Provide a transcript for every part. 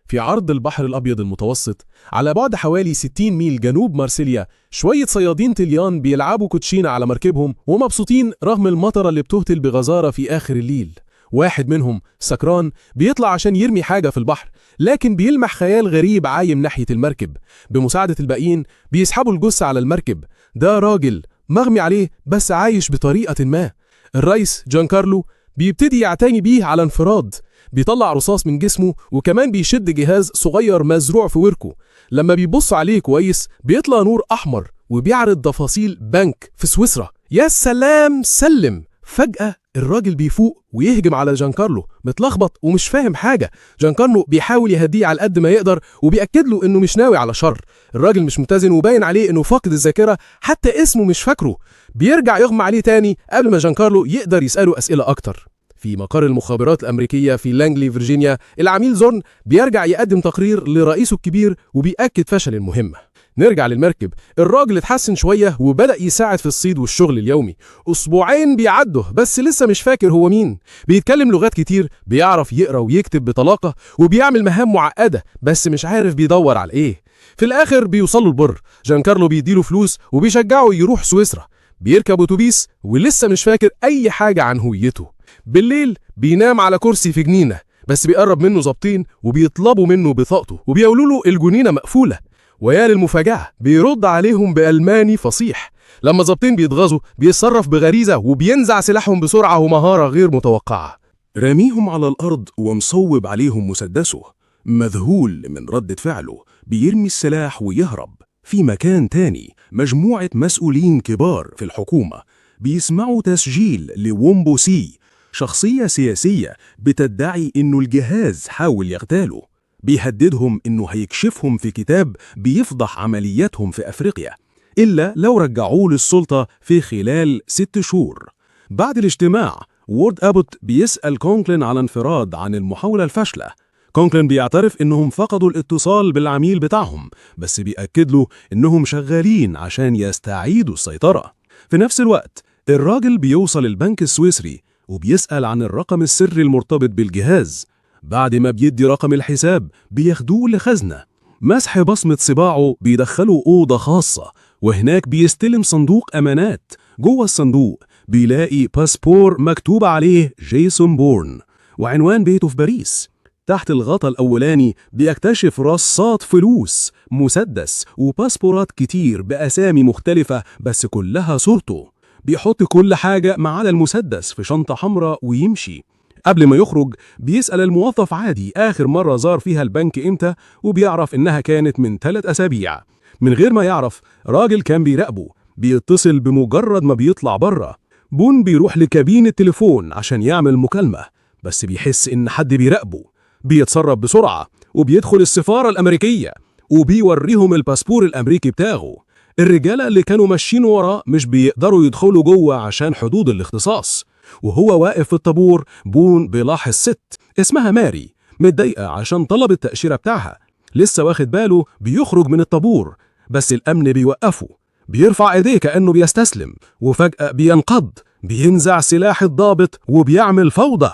في عرض البحر الأبيض المتوسط، على بعد حوالي 60 ميل جنوب مارسيليا، شوية صيادين طليان بيلعبوا كوتشينة على مركبهم ومبسوطين رغم المطرة اللي بتهطل بغزارة في آخر الليل. واحد منهم سكران بيطلع عشان يرمي حاجة في البحر، لكن بيلمح خيال غريب عايم ناحية المركب. بمساعدة الباقيين بيسحبوا الجثة على المركب. ده راجل مغمي عليه بس عايش بطريقة ما. الرئيس جان كارلو بيبتدي يعتني بيه على انفراد، بيطلع رصاص من جسمه وكمان بيشد جهاز صغير مزروع في وركه. لما بيبص عليه كويس بيطلع نور أحمر وبيعرض تفاصيل بنك في سويسرا. يا سلام سلم! فجأة الراجل بيفوق ويهجم على جان كارلو متلخبط ومش فاهم حاجة. جان كارلو بيحاول يهديه على قد ما يقدر وبيأكد له إنه مش ناوي على شر. الراجل مش متزن وباين عليه إنه فاقد الذاكرة، حتى اسمه مش فاكره. بيرجع يغمى عليه تاني قبل ما جان كارلو يقدر يسأله أسئلة أكتر. في مقر المخابرات الأمريكية في لانجلي فيرجينيا، العميل زورن بيرجع يقدم تقرير لرئيسه الكبير وبيأكد فشل المهمة. نرجع للمركب. الراجل اتحسن شوية وبدأ يساعد في الصيد والشغل اليومي. أسبوعين بيعدوا بس لسه مش فاكر هو مين. بيتكلم لغات كتير، بيعرف يقرأ ويكتب بطلاقة، وبيعمل مهام معقدة بس مش عارف بيدور على إيه. في الآخر بيوصلوا البر. جان كارلو بيديله فلوس وبيشجعه يروح سويسرا. بيركب أتوبيس ولسه مش فاكر أي حاجة عن هويته. بالليل بينام على كرسي في جنينة، بس بيقرب منه ظابطين وبيطلبوا منه بطاقته وبيقولوا له الجنينة مقفولة. ويا للمفاجأة بيرد عليهم بألماني فصيح. لما ظابطين بيتغاظوا بيتصرف بغريزة وبينزع سلاحهم بسرعة ومهارة غير متوقعة. راميهم على الأرض ومصوب عليهم مسدسه. مذهول من ردة فعله بيرمي السلاح ويهرب. في مكان تاني مجموعة مسؤولين كبار في الحكومة بيسمعوا تسجيل لومبو سي، شخصية سياسية بتدعي إنه الجهاز حاول يغتاله. بيهددهم إنه هيكشفهم في كتاب بيفضح عملياتهم في أفريقيا إلا لو رجعوه للسلطة في خلال 6 شهور. بعد الاجتماع وورد أبوت بيسأل كونكلين على انفراد عن المحاولة الفاشلة. كونكلين بيعترف إنهم فقدوا الاتصال بالعميل بتاعهم، بس بيأكد له إنهم شغالين عشان يستعيدوا السيطرة. في نفس الوقت الراجل بيوصل البنك السويسري وبيسأل عن الرقم السري المرتبط بالجهاز. بعد ما بيدي رقم الحساب بياخدوه لخزنة. مسح بصمة صباعه بيدخله أوضة خاصة، وهناك بيستلم صندوق أمانات. جوه الصندوق بيلاقي باسبور مكتوب عليه جيسون بورن وعنوان بيته في باريس. تحت الغطا الأولاني بيكتشف رصات فلوس، مسدس، وباسبورات كتير بأسامي مختلفة بس كلها صورته. بيحط كل حاجة ما عدا المسدس في شنطة حمراء ويمشي. قبل ما يخرج بيسأل الموظف عادي آخر مرة زار فيها البنك إمتى، وبيعرف إنها كانت من 3 أسابيع. من غير ما يعرف راجل كان بيراقبه، بيتصل بمجرد ما بيطلع بره. بون بيروح لكابين التليفون عشان يعمل مكالمة، بس بيحس إن حد بيراقبه. بيتصرف بسرعة وبيدخل السفارة الأمريكية وبيوريهم الباسبور الأمريكي بتاعه. الرجالة اللي كانوا ماشيين وراه مش بيقدروا يدخلوا جوه عشان حدود الاختصاص. وهو واقف في الطابور بون بيلاحظ ست اسمها ماري متضايقة عشان طلب التأشيرة بتاعها. لسه واخد باله بيخرج من الطابور، بس الأمن بيوقفه. بيرفع ايديه كأنه بيستسلم، وفجأة بينقض، بينزع سلاح الضابط وبيعمل فوضى.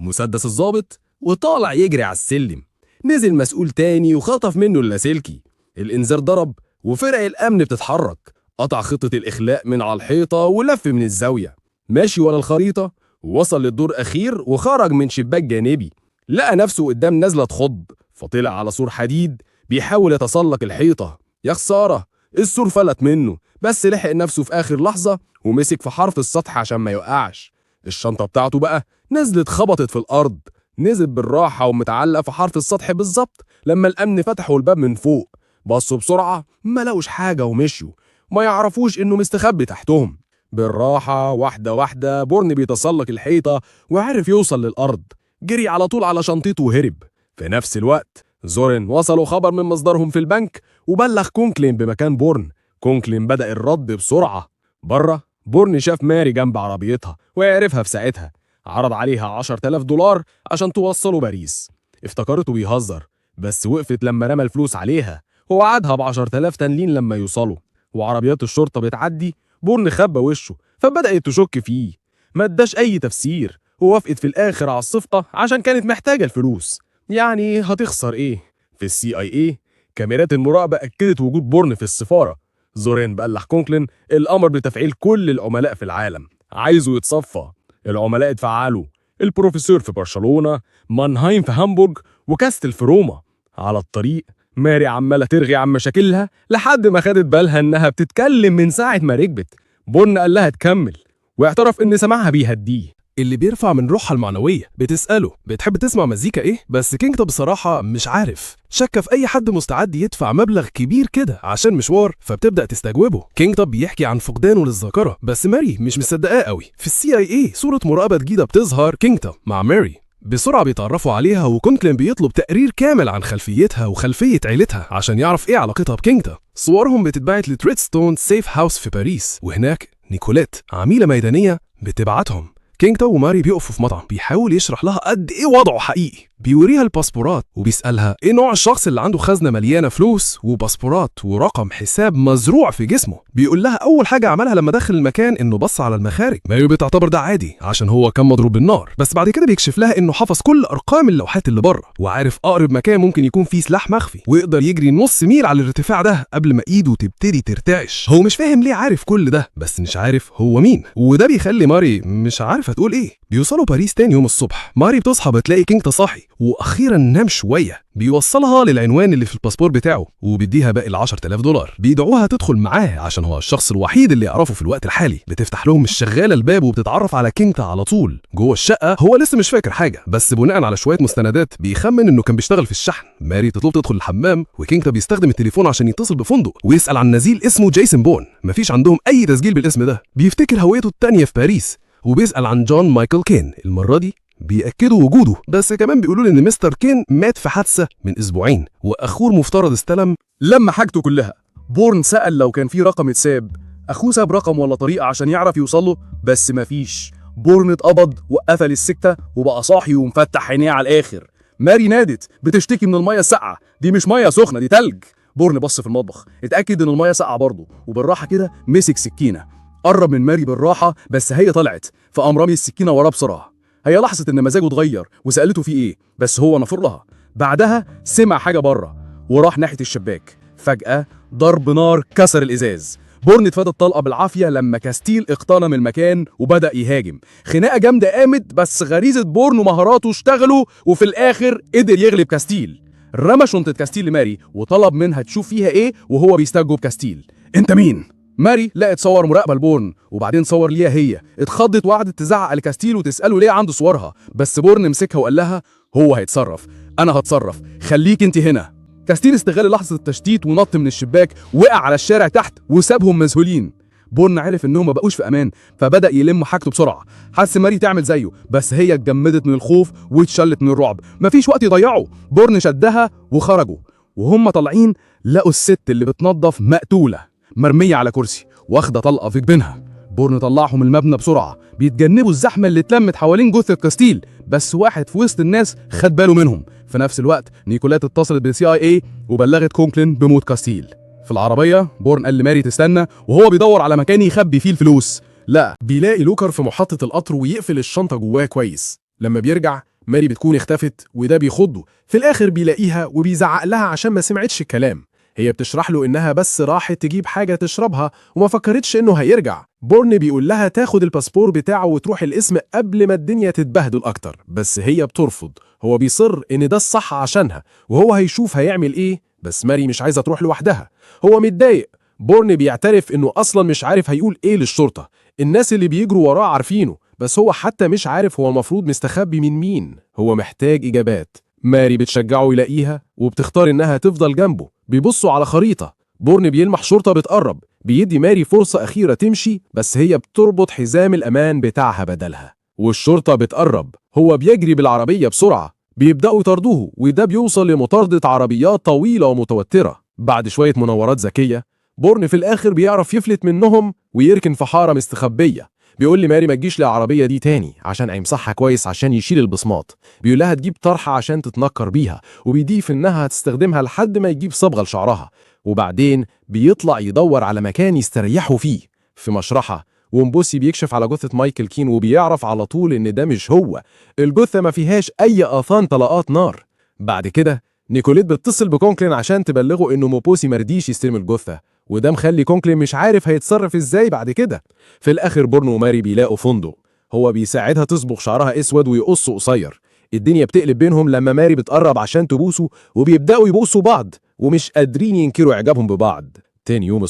مسدس الضابط وطالع يجري على السلم. نزل مسؤول تاني وخطف منه اللاسلكي. الإنذار ضرب وفرق الأمن بتتحرك. قطع خطة الإخلاء من على الحيطة ولف من الزاوية، ماشي ورا الخريطة، ووصل للدور أخير وخرج من شباك جانبي. لقى نفسه قدام نزلة تخض، فطلع على سور حديد بيحاول يتسلق الحيطة. يا خسارة، السور فلت منه، بس لحق نفسه في آخر لحظة ومسك في حرف السطح عشان ما يوقعش. الشنطة بتاعته بقى نزلت خبطت في الأرض، نزل بالراحة ومتعلق في حرف السطح بالظبط. لما الأمن فتحوا الباب من فوق بصوا بسرعة ما لقوش حاجة ومشوا، ما يعرفوش إنه مستخبي تحتهم. بالراحة واحدة واحدة بورن بيتسلق الحيطة وعرف يوصل للأرض. جري على طول على شنطته وهرب. في نفس الوقت زورن وصلوا خبر من مصدرهم في البنك وبلغ كونكلين بمكان بورن. كونكلين بدأ الرد بسرعة. بره بورن شاف ماري جنب عربيتها وعرفها في ساعتها. عرض عليها 10,000 دولار عشان توصله باريس. افتكرته بيهزر، بس وقفت لما رمى الفلوس عليها ووعدها ب10,000 تانلين لما يوصلوا. وعربيات الشرطة بتعدي، بورن خبى وشه فبدأت تشك فيه. ما اداش أي تفسير ووافقت في الآخر على الصفقة عشان كانت محتاجة الفلوس. يعني هتخسر إيه؟ في CIA كاميرات المراقبة أكدت وجود بورن في السفارة. زورين بلغ كونكلين الأمر بتفعيل كل العملاء في العالم، عايزه يتصفى. العملاء اتفعلوا، البروفيسور في برشلونة، مانهايم في هامبورغ، وكاستل في روما. على الطريق ماري عمالة ترغي عن مشاكلها لحد ما خدت بالها إنها بتتكلم من ساعة ما ركبت. بورن قال لها تكمل، واعترف إن سماعها بيهديه. اللي بيرفع من روحها المعنوية. بتسأله بتحب تسمع مزيكا ايه؟ بس كينجتا بصراحة مش عارف، شك في اي حد مستعد يدفع مبلغ كبير كده عشان مشوار، فبتبدأ تستجوبه. كينجتا بيحكي عن فقدانه للذاكرة، بس ماري مش مصدقاه قوي. في CIA صورة مراقبة جديدة بتظهر كينجتا مع ماري، بسرعة بيتعرفوا عليها، وكونكلين بيطلب تقرير كامل عن خلفيتها وخلفية عيلتها عشان يعرف ايه علاقتها بكينجتا. صورهم بتتبعت ل Treadstone safe house في باريس، وهناك نيكوليت عميلة ميدانية بتبعتهم. كينجتا وماري بيقفوا في مطعم، بيحاول يشرح لها قد ايه وضعه حقيقي، بيوريها الباسبورات وبيسألها ايه نوع الشخص اللي عنده خزنة مليانة فلوس وباسبورات ورقم حساب مزروع في جسمه. بيقول لها اول حاجة عملها لما دخل المكان انه بص على المخارج. ماري بتعتبر ده عادي عشان هو كان مضروب بالنار، بس بعد كده بيكشف لها انه حفظ كل ارقام اللوحات اللي بره، وعارف اقرب مكان ممكن يكون فيه سلاح مخفي، ويقدر يجري نص ميل على الارتفاع ده قبل ما ايده تبتدي ترتعش. هو مش فاهم ليه عارف كل ده، بس مش عارف هو مين، وده بيخلي ماري مش عارفة تقول ايه. بيوصلوا باريس تاني يوم الصبح، ماري بتصحى بتلاقي كينجتا صاحي واخيرا نام شويه. بيوصلها للعنوان اللي في الباسبور بتاعه وبيديها باقي ال 10000 دولار. بيدعوها تدخل معاه عشان هو الشخص الوحيد اللي يعرفه في الوقت الحالي. بتفتح لهم الشغاله الباب وبتتعرف على كينجتا على طول. جوه الشقه هو لسه مش فاكر حاجه، بس بناء على شويه مستندات بيخمن انه كان بيشتغل في الشحن. ماري تطلب تدخل الحمام، وكينجتا بيستخدم التليفون عشان يتصل بفندق ويسال عن نزيل اسمه جيسون بون. مفيش عندهم اي تسجيل بالاسم ده. بيفتكر هويته التانية في باريس وبيسأل عن جون مايكل كين. المرة دي بيأكدوا وجوده، بس كمان بيقولوا له إن مستر كين مات في حادثة من أسبوعين، وأخوه المفترض استلم لما حاجته كلها. بورن سأل لو كان في رقم اتساب، أخوه ساب رقم ولا طريقة عشان يعرف يوصله، بس مفيش. بورن اتقبض وقفل السكتة وبقى صاحي ومفتح عينيه على الآخر. ماري نادت بتشتكي من المية الساقعة، دي مش مية سخنة دي تلج. بورن بص في المطبخ اتأكد إن المية ساقعة برضه، وبالراحة كده مسك سكينة، قرب من ماري بالراحة، بس هي طلعت فقام رامي السكينة وراه بسرعة. هي لاحظت إن مزاجه اتغير وسألته في إيه، بس هو نفر لها. بعدها سمع حاجة بره وراح ناحية الشباك. فجأة ضرب نار كسر الإزاز. بورن اتفادى الطلقة بالعافية لما كاستيل اقتنم المكان وبدأ يهاجم. خناقة جامدة قامت، بس غريزة بورن ومهاراته اشتغلوا، وفي الآخر قدر يغلب كاستيل. رمى شنطة كاستيل لماري وطلب منها تشوف فيها ايه وهو بيستجوب كاستيل. انت مين؟ ماري لقت صور مراقبة لبورن، وبعدين صور ليها هي. اتخضت وقعدت تزعق لكاستيل وتسأله ليه عنده صورها، بس بورن مسكها وقال لها هو هيتصرف، انا هتصرف، خليك انت هنا. كاستيل استغل لحظة التشتيت ونط من الشباك، وقع على الشارع تحت وسابهم مذهولين. بورن عرف انهم ما بقوش في امان، فبدأ يلم حاجته بسرعة. حس ماري تعمل زيه، بس هي اتجمدت من الخوف واتشلت من الرعب. مفيش وقت يضيعه. بورن شدها وخرجوا، وهم طالعين لقوا الست اللي بتنظف مقتولة مرمية على كرسي واخدة طلقة في جبينها. بورن طلعهم المبنى بسرعة، بيتجنبوا الزحمة اللي اتلمت حوالين جثة كاستيل، بس واحد في وسط الناس خد باله منهم. في نفس الوقت نيكولات اتصلت بال CIA وبلغت كونكلين بموت كاستيل. في العربية بورن قال لماري تستنى وهو بيدور على مكان يخبي فيه الفلوس. لا، بيلاقي locker في محطة القطر ويقفل الشنطة جواه كويس. لما بيرجع ماري بتكون اختفت وده بيخضه. في الآخر بيلاقيها وبيزعق لها عشان ما سمعتش الكلام. هي بتشرح له إنها بس راحت تجيب حاجة تشربها وما فكرتش إنه هيرجع. بورن بيقول لها تاخد الباسبور بتاعه وتروح القسم قبل ما الدنيا تتبهدل أكتر، بس هي بترفض. هو بيصر إن ده الصح عشانها وهو هيشوف هيعمل إيه، بس ماري مش عايزة تروح لوحدها. هو متضايق. بورن بيعترف إنه أصلا مش عارف هيقول إيه للشرطة. الناس اللي بيجروا وراه عارفينه، بس هو حتى مش عارف هو المفروض مستخبي من مين. هو محتاج إجابات. ماري بتشجعه يلاقيها وبتختار إنها تفضل جنبه. بيبصوا على خريطة. بورن بيلمح شرطة بتقرب، بيدي ماري فرصة أخيرة تمشي، بس هي بتربط حزام الأمان بتاعها بدلها، والشرطة بتقرب. هو بيجري بالعربية بسرعة، بيبدأوا يطاردوه، وده بيوصل لمطاردة عربيات طويلة ومتوترة. بعد شوية مناورات ذكية بورن في الآخر بيعرف يفلت منهم ويركن في حارة مستخبية. بيقول لماري ما تجيش للعربية دي تاني عشان هيمسحها كويس عشان يشيل البصمات. بيقول لها تجيب طرحة عشان تتنكر بيها، وبيضيف إنها هتستخدمها لحد ما يجيب صبغة لشعرها. وبعدين بيطلع يدور على مكان يستريحوا فيه في مشرحة، ومبوسي بيكشف على جثة مايكل كين وبيعرف على طول إن ده مش هو. الجثة ما فيهاش أي آثار طلقات نار. بعد كده نيكوليت بتتصل بكونكلين عشان تبلغه إنه موبوسي مرضيش يستلم الجثة، وده مخلي كونكلين مش عارف هيتصرف إزاي بعد كده. في الآخر بورن وماري بيلاقوا فندق، هو بيساعدها تصبغ شعرها أسود ويقصه قصير. الدنيا بتقلب بينهم لما ماري بتقرب عشان تبوسه، وبيبدأوا يبوسوا بعض ومش قادرين ينكروا إعجابهم ببعض. تاني يوم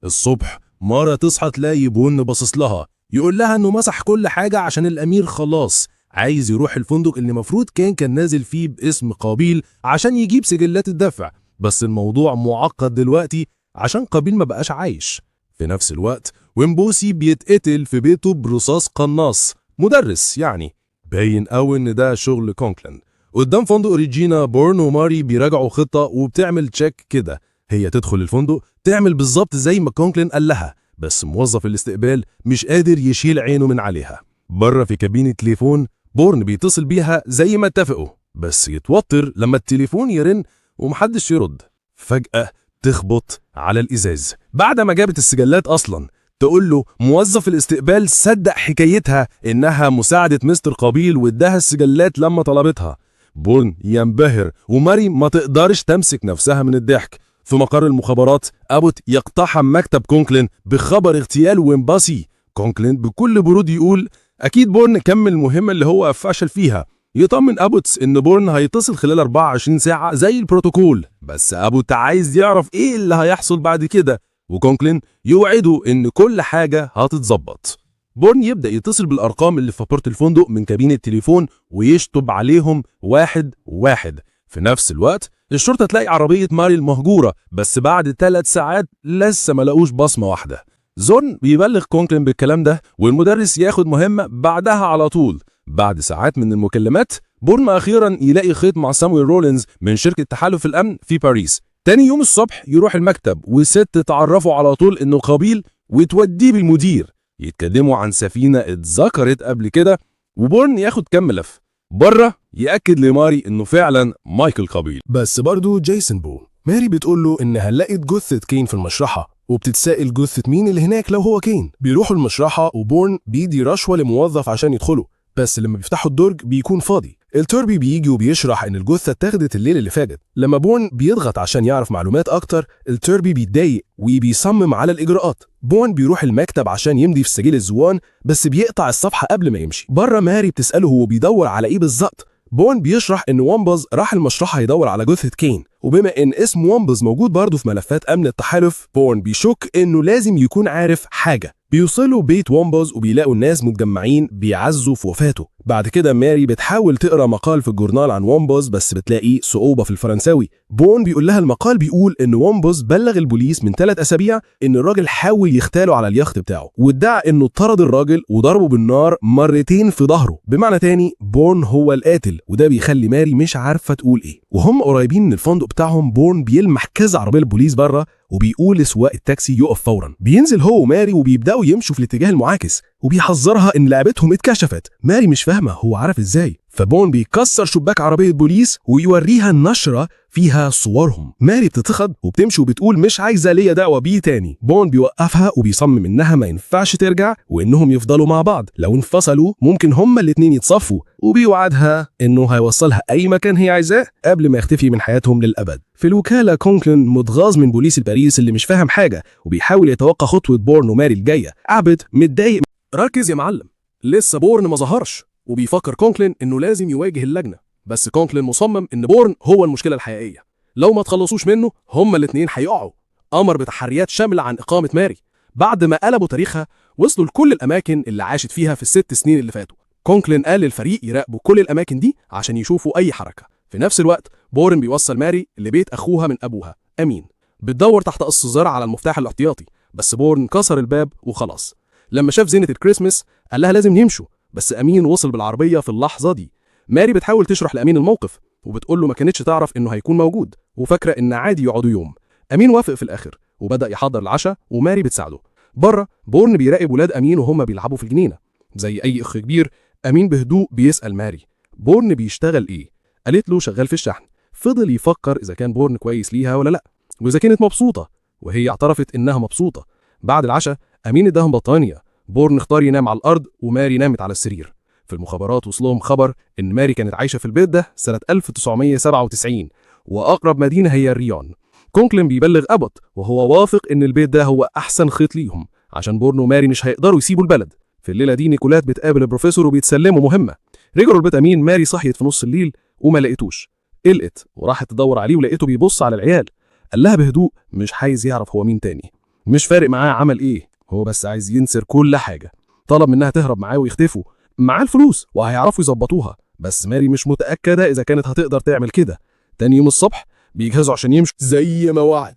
الصبح مارا تصحى تلاقي بورن باصص لها، يقول لها انه مسح كل حاجة عشان الأمير خلاص عايز يروح الفندق اللي مفروض كان نازل فيه باسم قابيل عشان يجيب سجلات الدفع، بس الموضوع معقد دلوقتي عشان قابيل ما بقاش عايش. في نفس الوقت ويمبوسي بيتقتل في بيته برصاص قناص، مدرس يعني، باين قوي ان ده شغل كونكلين. قدام فندق ريجينا بورن وماري بيراجعوا خطة وبتعمل check كده، هي تدخل الفندق تعمل بالظبط زي ما كونكلين قال لها، بس موظف الاستقبال مش قادر يشيل عينه من عليها. بره في كابينة تليفون بورن بيتصل بيها زي ما اتفقوا، بس يتوتر لما التليفون يرن ومحدش يرد. فجأة تخبط على الإزاز بعد ما جابت السجلات أصلا، تقول له موظف الاستقبال صدق حكايتها إنها مساعدة مستر قابيل واداها السجلات لما طلبتها. بورن ينبهر وماري ما تقدرش تمسك نفسها من الضحك. في مقر المخابرات أبوت يقتحم مكتب كونكلين بخبر اغتيال ويمباسي. كونكلين بكل برود يقول أكيد بورن كمل المهمة اللي هو فشل فيها. يطمن أبوتس إن بورن هيتصل خلال 24 ساعة زي البروتوكول، بس أبوت عايز يعرف إيه اللي هيحصل بعد كده، وكونكلين يوعده إن كل حاجة هتتظبط. بورن يبدأ يتصل بالأرقام اللي في فاتورة الفندق من كابينة التليفون ويشطب عليهم واحد واحد. في نفس الوقت الشرطة تلاقي عربية ماري المهجورة، بس بعد 3 ساعات لسه ما لقوش بصمة واحدة. زورن بيبلغ كونكلين بالكلام ده، والمدرس ياخد مهمة بعدها على طول. بعد ساعات من المكالمات بورن أخيرا يلاقي خيط مع سامويل رولينز من شركة تحالف الأمن في باريس. تاني يوم الصبح يروح المكتب وست تعرفوا على طول إنه قابيل وتوديه بالمدير. يتكلموا عن سفينة اتذكرت قبل كده، وبورن ياخد كم ملف. بره يأكد لماري إنه فعلا مايكل قابيل. بس برضه جيسون بو. ماري بتقول له إنها لقت جثة كين في المشرحة، وبتتسائل جثة مين اللي هناك لو هو كين. بيروحوا المشرحة وبورن بيدي رشوة لموظف عشان يدخلوا، بس لما بيفتحوا الدرج بيكون فاضي. التربي بيجي وبيشرح إن الجثة اتاخدت الليلة اللي فاتت. لما بورن بيضغط عشان يعرف معلومات أكتر، التربي بيتضايق وبيصمم على الإجراءات. بورن بيروح المكتب عشان يمضي في سجل الزوان، بس بيقطع الصفحة قبل ما يمشي. بره ماري بتسأله هو بيدور على إيه بالظبط. بورن بيشرح إن وامبز راح المشرحة يدور على جثة كين، وبما إن اسم وامبز موجود برضه في ملفات أمن التحالف، بورن بيشك إنه لازم يكون عارف حاجة. بيوصلوا بيت وامبز وبيلاقوا الناس متجمعين بيعزوا في وفاته. بعد كده ماري بتحاول تقرا مقال في الجورنال عن وامبز، بس بتلاقي صعوبة في الفرنساوي. بورن بيقول لها المقال بيقول إن وامبز بلغ البوليس من 3 أسابيع إن الراجل حاول يختاله على اليخت بتاعه، وادعى إنه طرد الراجل وضربه بالنار مرتين في ظهره. بمعنى تاني بورن هو القاتل، وده بيخلي ماري مش عارفة تقول إيه. وهم قريبين من الفندق بتاعهم بورن بيلمح كذا عربية البوليس بره، وبيقول لسواق التاكسي يقف فورا. بينزل هو وماري وبيبدأوا يمشوا في الاتجاه المعاكس، وبيحذرها إن لعبتهم اتكشفت. ماري مش فاهمة هو عارف إزاي، فبون بيكسر شباك عربية بوليس ويوريها النشرة فيها صورهم. ماري بتتخض وبتمشي وبتقول مش عايزة ليا دعوة بيه تاني. بون بيوقفها وبيصمم إنها ما ينفعش ترجع وإنهم يفضلوا مع بعض، لو انفصلوا ممكن هما الاتنين يتصفوا، وبيوعدها إنه هيوصلها أي مكان هي عايزاه قبل ما يختفي من حياتهم للأبد. في الوكالة كونكلين متغاظ من بوليس الباريس اللي مش فاهم حاجة وبيحاول يتوقع خطوة بورن وماري الجاية. عبد متضايق. ركز يا معلم، لسه بورن ما ظهرش، وبيفكر كونكلين انه لازم يواجه اللجنة، بس كونكلين مصمم ان بورن هو المشكلة الحقيقية، لو ما تخلصوش منه هما الاثنين هيقعوا. امر بتحريات شاملة عن اقامه ماري. بعد ما قلبوا تاريخها وصلوا لكل الاماكن اللي عاشت فيها في ال6 سنين اللي فاتوا. كونكلين قال للفريق يراقبوا كل الاماكن دي عشان يشوفوا اي حركة. في نفس الوقت بورن بيوصل ماري لبيت اخوها من ابوها امين. بتدور تحت قص الزرع على المفتاح الاحتياطي، بس بورن كسر الباب وخلاص. لما شاف زينة الكريسماس قال لها لازم يمشوا، بس أمين وصل بالعربية في اللحظة دي. ماري بتحاول تشرح لأمين الموقف وبتقول له ما كانتش تعرف إنه هيكون موجود، وفاكرة إن عادي يقعدوا يوم. أمين وافق في الآخر وبدأ يحضر العشاء وماري بتساعده. بره بورن بيراقب ولاد أمين وهم بيلعبوا في الجنينة. زي أي أخ كبير أمين بهدوء بيسأل ماري بورن بيشتغل إيه؟ قالت له شغال في الشحن. فضل يفكر إذا كان بورن كويس ليها ولا لأ، وإذا كانت مبسوطة، وهي اعترفت إنها مبسوطة. بعد العشاء أمين اداهم بطانية، بورن اختار ينام على الأرض وماري نامت على السرير. في المخابرات وصلهم خبر إن ماري كانت عايشة في البيت ده سنة 1997، وأقرب مدينة هي الريون. كونكلين بيبلغ أبوت وهو واثق إن البيت ده هو أحسن خيط ليهم، عشان بورن وماري مش هيقدروا يسيبوا البلد. في الليلة دي نيكولات بتقابل البروفيسور وبيتسلموا مهمة. رجعوا البيت أمين، ماري صحيت في نص الليل وما لقيتوش، قلقت وراحت تدور عليه ولقيته بيبص على العيال. قال لها بهدوء مش عايز يعرف هو مين تاني، مش فارق معاه عمل ايه، هو بس عايز ينسر كل حاجة. طلب منها تهرب معاه ويختفوا معاه الفلوس وهيعرفوا يظبطوها، بس ماري مش متأكدة إذا كانت هتقدر تعمل كده. تاني يوم الصبح بيجهزوا عشان يمشوا زي ما وعد.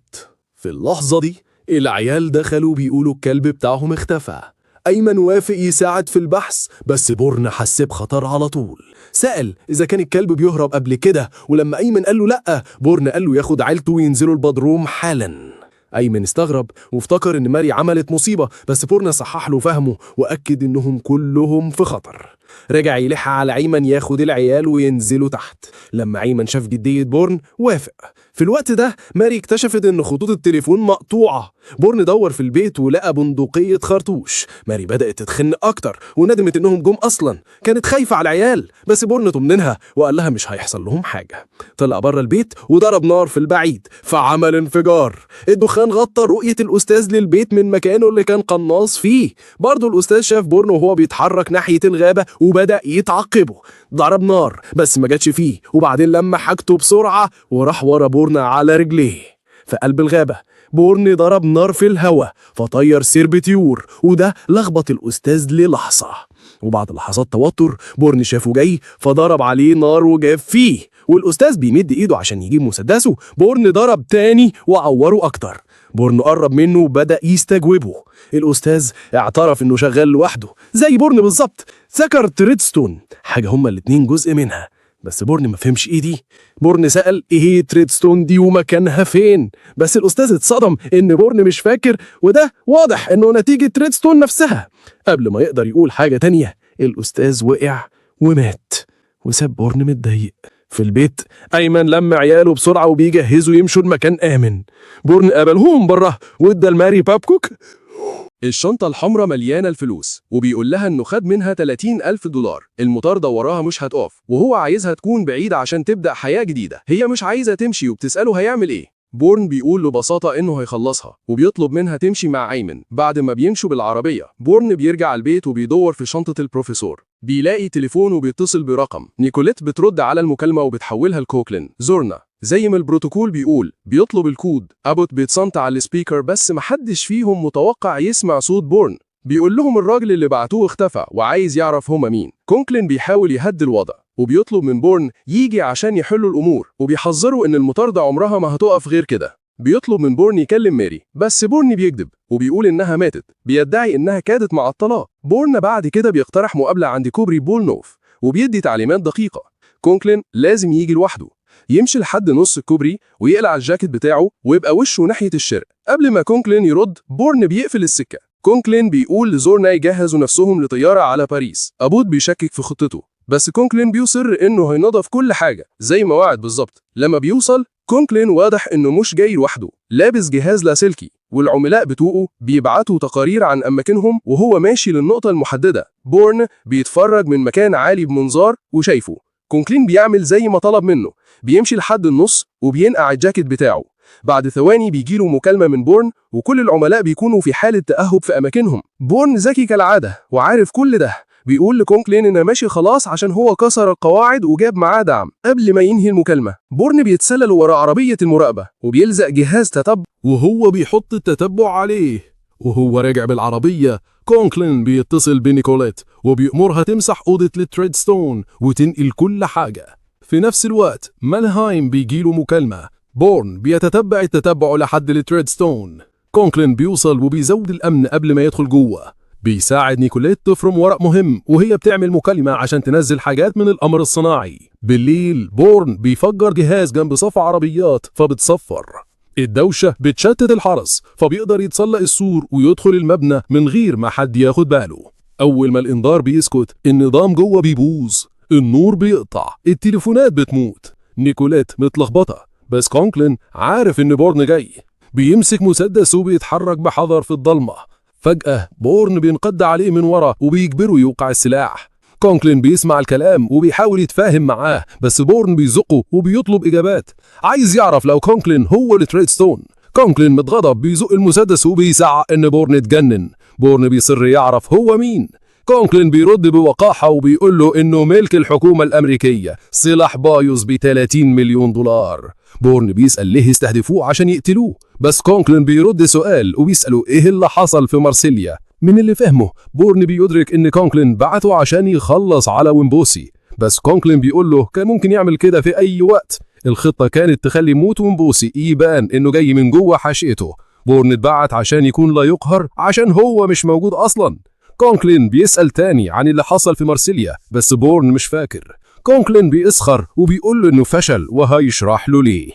في اللحظة دي العيال دخلوا بيقولوا الكلب بتاعهم اختفى. أيمن وافق يساعد في البحث، بس بورن حس بخطر على طول. سأل إذا كان الكلب بيهرب قبل كده، ولما أيمن قال له لأ، بورن قال له ياخد عيلته وينزلوا البدروم حالا. أيمن استغرب وافتكر إن ماري عملت مصيبة، بس بورن صحح له فهمه وأكد إنهم كلهم في خطر. رجع يلح على أيمن ياخد العيال وينزلوا تحت. لما أيمن شاف جدية بورن وافق. في الوقت ده ماري اكتشفت إن خطوط التليفون مقطوعة. بورن دور في البيت ولقى بندقية خرطوش. ماري بدأت تتخن أكتر وندمت إنهم جم أصلا، كانت خايفة على العيال، بس بورن طمنها وقال لها مش هيحصل لهم حاجة. طلع بره البيت وضرب نار في البعيد فعمل انفجار. الدخان غطى رؤية الأستاذ للبيت من مكانه اللي كان قناص فيه. برضه الأستاذ شاف بورن وهو بيتحرك ناحية الغابة وبدأ يتعقبه. ضرب نار بس ما جاتش فيه، وبعدين لما حاجته بسرعة وراح ورا بورن على رجليه. في قلب الغابة بورن ضرب نار في الهواء فطير سرب طيور، وده لخبط الأستاذ للحظة. وبعد لحظات توتر بورن شافه جاي فضرب عليه نار وجاب فيه، والأستاذ بيمد إيده عشان يجيب مسدسه. بورن ضرب تاني وعوره أكتر. بورن قرب منه وبدأ يستجوبه. الأستاذ اعترف إنه شغال لوحده زي بورن بالظبط. ذكر تريدستون، حاجة هما الاتنين جزء منها، بس بورن ما فهمش ايه دي. بورن سأل ايه هي تريدستون دي ومكانها فين، بس الأستاذ اتصدم ان بورن مش فاكر، وده واضح انه نتيجة تريدستون نفسها. قبل ما يقدر يقول حاجة تانية الأستاذ وقع ومات وساب بورن متضايق. في البيت أيمن لم عياله بسرعة وبيجهزوا يمشوا لمكان آمن. بورن قابلهم بره وادى لماري بابكوك الشنطة الحمراء مليانة الفلوس، وبيقول لها إنه خد منها 30 ألف دولار. المطاردة وراها مش هتقف، وهو عايزها تكون بعيدة عشان تبدأ حياة جديدة. هي مش عايزة تمشي وبتسأله هيعمل إيه. بورن بيقول له ببساطة إنه هيخلصها، وبيطلب منها تمشي مع أيمن. بعد ما بيمشوا بالعربية بورن بيرجع البيت وبيدور في شنطة البروفيسور. بيلاقي تليفون وبيتصل برقم. نيكوليت بترد على المكالمة وبتحولها لكوكلين. زورنا زي ما البروتوكول بيقول بيطلب الكود. أبوت بيتصنت على ال speaker، بس محدش فيهم متوقع يسمع صوت بورن. بيقول لهم الراجل اللي بعتوه اختفى وعايز يعرف هما مين. كونكلين بيحاول يهدي الوضع وبيطلب من بورن يجي عشان يحلوا الأمور، وبيحذروا إن المطاردة عمرها ما هتقف غير كده. بيطلب من بورن يكلم ماري، بس بورن بيكذب وبيقول إنها ماتت، بيدعي إنها كادت مع الطلاق. بورن بعد كده بيقترح مقابلة عند كوبري بولنوف وبيدي تعليمات دقيقة. كونكلين لازم يجي لوحده، يمشي لحد نص الكوبري ويقلع الجاكيت بتاعه ويبقى وشه ناحية الشرق. قبل ما كونكلين يرد بورن بيقفل السكة. كونكلين بيقول لزورنا يجهزوا نفسهم لطيارة على باريس. أبوت بيشكك في خطته، بس كونكلين بيصر إنه هينظف كل حاجة زي ما وعد بالظبط. لما بيوصل كونكلين واضح إنه مش جاي لوحده، لابس جهاز لاسلكي، والعملاء بتوعه بيبعتوا تقارير عن أماكنهم وهو ماشي للنقطة المحددة. بورن بيتفرج من مكان عالي بمنظار وشايفه. كونكلين بيعمل زي ما طلب منه، بيمشي لحد النص وبينقع الجاكيت بتاعه. بعد ثواني بيجيله مكالمة من بورن، وكل العملاء بيكونوا في حالة تأهب في أماكنهم. بورن ذكي كالعادة وعارف كل ده، بيقول لكونكلين إنه ماشي خلاص عشان هو كسر القواعد وجاب معاه دعم. قبل ما ينهي المكالمة بورن بيتسلل ورا عربية المراقبة وبيلزق جهاز تتبع وهو بيحط التتبع عليه. وهو راجع بالعربية كونكلين بيتصل بنيكوليت وبيأمرها تمسح أوضة التريدستون وتنقل كل حاجة. في نفس الوقت مانهايم بيجيله مكالمة. بورن بيتتبع التتبع لحد التريدستون. كونكلين بيوصل وبيزود الأمن قبل ما يدخل جوه. بيساعد نيكوليت تفرم ورق مهم وهي بتعمل مكالمة عشان تنزل حاجات من القمر الصناعي. بالليل بورن بيفجر جهاز جنب صف عربيات فبتصفر. الدوشة بتشتت الحرس فبيقدر يتسلق السور ويدخل المبنى من غير ما حد ياخد باله. أول ما الإنذار بيسكت النظام جوه بيبوظ، النور بيقطع، التليفونات بتموت. نيكوليت متلخبطة، بس كونكلين عارف إن بورن جاي. بيمسك مسدس وبيتحرك بحذر في الضلمة. فجأة بورن بينقض عليه من ورا وبيجبره يوقع السلاح. كونكلين بيسمع الكلام وبيحاول يتفاهم معاه، بس بورن بيزقه وبيطلب إجابات. عايز يعرف لو كونكلين هو اللي تريدستون. كونكلين متغضب بيزق المسدس وبيزعق إن بورن اتجنن. بورن بيصر يعرف هو مين. كونكلين بيرد بوقاحة وبيقول له إنه ملك الحكومة الأمريكية، سلاح بايظ ب 30 مليون دولار. بورن بيسأل ليه استهدفوه عشان يقتلوه، بس كونكلين بيرد سؤال وبيسأله إيه اللي حصل في مارسيليا. من اللي فهمه بورن بيدرك إن كونكلين بعته عشان يخلص على ويمبوسي، بس كونكلين بيقول له كان ممكن يعمل كده في أي وقت. الخطة كانت تخلي موت ويمبوسي يبان إنه جاي من جوه حاشيته. بورن اتبعت عشان يكون لا يقهر عشان هو مش موجود أصلا. كونكلين بيسأل تاني عن اللي حصل في مارسيليا، بس بورن مش فاكر. كونكلين بيسخر وبيقول له إنه فشل وهيشرح له ليه.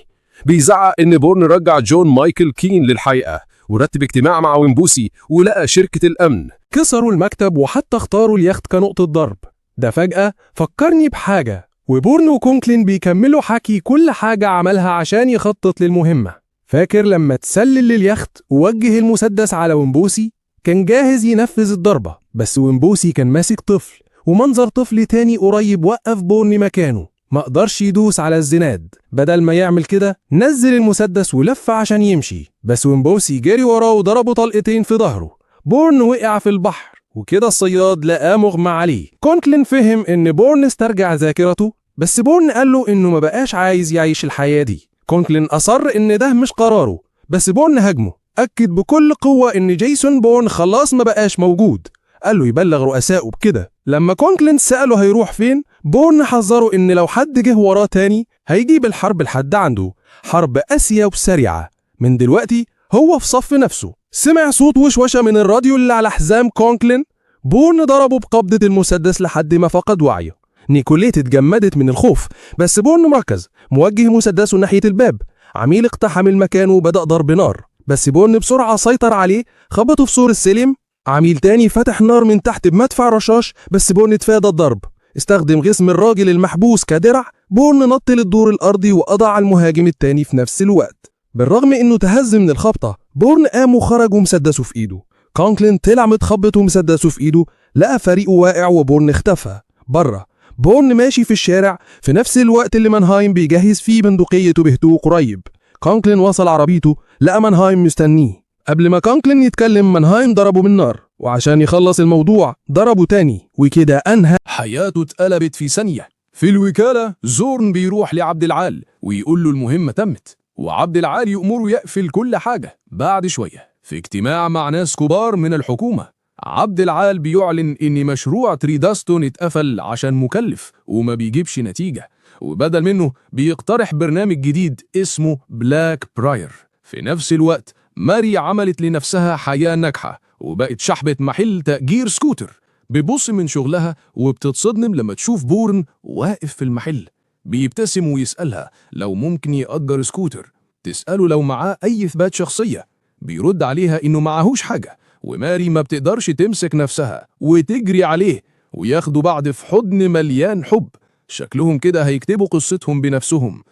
بيزعق إن بورن رجع جون مايكل كين للحقيقة ورتب اجتماع مع ويمبوسي ولقى شركة الأمن. كسروا المكتب وحتى اختاروا اليخت كنقطة ضرب. ده فجأة فكرني بحاجة. وبورن وكونكلين بيكملوا حكي كل حاجة عملها عشان يخطط للمهمة. فاكر لما تسلل لليخت ووجه المسدس على ويمبوسي؟ كان جاهز ينفذ الضربة، بس ويمبوسي كان ماسك طفل، ومنظر طفل تاني قريب وقف بورن مكانه، ما قدرش يدوس على الزناد. بدل ما يعمل كده نزل المسدس ولف عشان يمشي، بس ويمبوسي جري وراه وضربه طلقتين في ظهره. بورن وقع في البحر، وكده الصياد لقاه مغمى عليه. كونكلين فهم إن بورن استرجع ذاكرته، بس بورن قال له إنه ما بقاش عايز يعيش الحياة دي. كونكلين أصر إن ده مش قراره، بس بورن هاجمه، أكد بكل قوة إن جيسون بورن خلاص ما بقاش موجود، قال له يبلغ رؤسائه بكده. لما كونكلين سأله هيروح فين، بورن حذره إن لو حد جه وراه تاني هيجيب الحرب لحد عنده، حرب قاسية وسريعة. من دلوقتي هو في صف نفسه. سمع صوت وشوشة من الراديو اللي على حزام كونكلين. بورن ضربه بقبضة المسدس لحد ما فقد وعيه. نيكوليت اتجمدت من الخوف، بس بورن مركز، موجه مسدسه ناحية الباب. عميل اقتحم المكان وبدأ ضرب نار، بس بورن بسرعة سيطر عليه، خبطه في سور السلم. عميل تاني فتح نار من تحت بمدفع رشاش، بس بورن اتفادى الضرب. استخدم جسم الراجل المحبوس كدرع. بورن نط للدور الأرضي وقضى على المهاجم التاني في نفس الوقت. بالرغم انه تهز من الخبطة، بورن قام وخرج ومسدسه في ايده. كونكلين طلع متخبط ومسدسه في ايده، لقى فريقه واقع وبورن اختفى بره. بورن ماشي في الشارع في نفس الوقت اللي مانهايم بيجهز فيه بندقيته بهدوء قريب. كونكلين وصل عربيته، لقى مانهايم مستنيه. قبل ما كونكلين يتكلم مانهايم ضربه بالنار، وعشان يخلص الموضوع ضربه تاني، وكده أنهى حياته اتقلبت في ثانية. في الوكالة زورن بيروح لعبد العال ويقول له المهمة تمت، وعبد العال يأمره يقفل كل حاجة. بعد شوية في اجتماع مع ناس كبار من الحكومة، عبد العال بيعلن إن مشروع تريداستون اتقفل عشان مكلف وما بيجيبش نتيجة، وبدل منه بيقترح برنامج جديد اسمه بلاك براير. في نفس الوقت ماري عملت لنفسها حياة ناجحة وبقت شحبة محل تأجير سكوتر. بتبص من شغلها وبتتصدم لما تشوف بورن واقف في المحل. بيبتسم ويسألها لو ممكن يأجر سكوتر. تسأله لو معاه أي إثبات شخصية، بيرد عليها إنه معهوش حاجة، وماري ما بتقدرش تمسك نفسها وتجري عليه وياخدوا بعض في حضن مليان حب. شكلهم كده هيكتبوا قصتهم بنفسهم.